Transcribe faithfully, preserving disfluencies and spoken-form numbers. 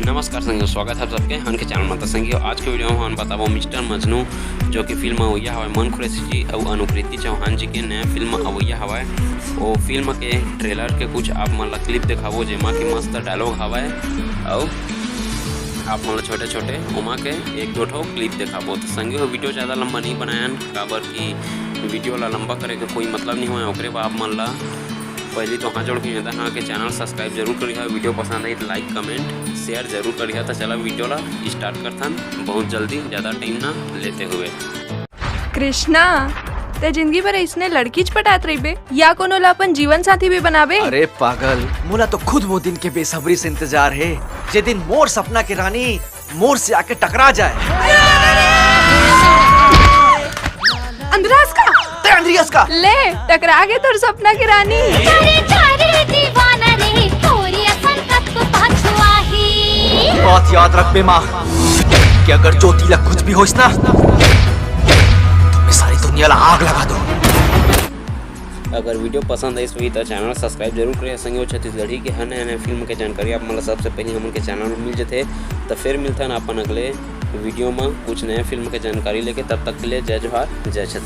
नमस्कार संगी हो, स्वागत हे आप सबके हमन के चैनल म। त संगी हो, आज के वीडियो म हमन बताबो मिस्टर मजनू, जो कि फिल्म अवइया हवय मन खुरैशी जी अउ अनुकृति चौहान जी के नया फिल्म अवइया हवय। वो फिल्म के ट्रेलर के कुछ आप मन ला क्लिप देखाबो, जेमा कि मस्त डायलॉग हवय अउ आप मन ला छोटे-छोटे ओमा के एक दो ठो क्लिप देखाबो। त संगी हो, वीडियो ज़्यादा लंबा नइ बनायन, काबर कि वीडियो ला लंबा करे के कोई मतलब नइ होय। ओकरे बाद आप मन ला पहिली तो हाथ जोड़ के निवेदन हे कि चैनल सब्सक्राइब जरूर करिहा, वीडियो पसंद आही त लाइक, कमेंट, शेयर जरूर करिहा। त चला वीडियो ला स्टार्ट करथन बहुत जल्दी, ज़्यादा टाइम ना लेते हुए। कृष्णा, तैं जिंदगी भर अइसने लड़कीच पटात रहिबे या कोनो ला अपन जीवन साथी भी बनाबे? अरे पागल, मोला तो खुद वो दिन के बेसब्री से इंतजार हे, जे दिन मोर सपना के रानी मोर से आके टकरा जाए। अंधरा हस का? तैं अंधरी हस का? ले, टकरा गे तोर सपना के रानी। अरे जा रे दीवाना रे, तोरी असन कतको पाछू आही। बात याद रखबे माँ, कि अगर ज्योति ला कुछ भी होइस ना, तो मैं सारी दुनिया ला आग लगा दूँ। अगर वीडियो पसंद आइस होही त चैनल सब्सक्राइब जरूर करिहा संगी हो। छत्तीसगढ़ी के हर नया नया फिल्म के जानकारी आप मन ला सबसे पहिली हमन के चैनल म मिल जथे। त फिर मिलथन अपन अगले वीडियो म कुछ नया फिल्म के जानकारी लेके। तब तक के लिए जय जोहार, जय छत्तीसगढ़।